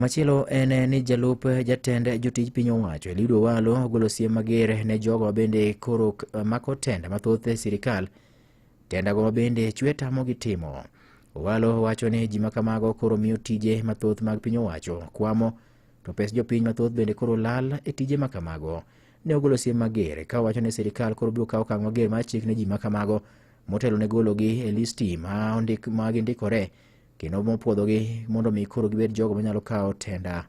Machielo en ni jalup jatend jotij piny owacho Eliud Owalo ogolo siem mager ne jogo mabende koro mako tenda mathoth e sirikal, tendago mabende chwe tamogi timo. Owalo wacho ni ji makamago koro miyo tije mathoth mag piny owacho kwamo to pes jopiny mathoth bende koro lal e tije makamago. Ne ogolo siem mager ka owacho ni sirikal koro biro kawo okang' mager mar chik ne ji makamago motelo ne gologi e listi ma ondik ma gindikore kendo mopuodhogi mondo mi koro gibed jogo manyalo kawo tenda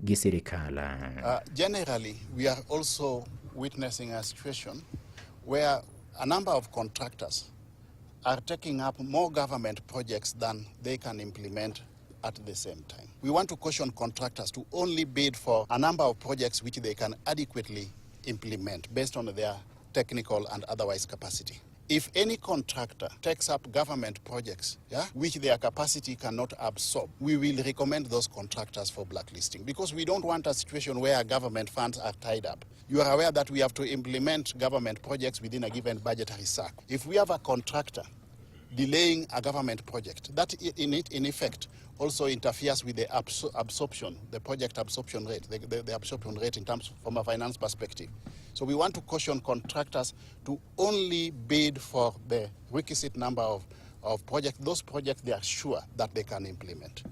gi sirikal. Generally, we are also witnessing a situation where a number of contractors are taking up more government projects than they can implement at the same time. We want to caution contractors to only bid for a number of projects which they can adequately implement based on their technical and otherwise capacity. If any contractor takes up government projects, yeah, which their capacity cannot absorb, we will recommend those contractors for blacklisting because we don't want a situation where government funds are tied up. You are aware that we have to implement government projects within a given budgetary cycle. If we have a contractor delaying a government project, that in effect also interferes with the absorption, the project absorption rate, the absorption rate in terms from a finance perspective. So we want to caution contractors to only bid for the requisite number of projects, those projects they are sure that they can implement.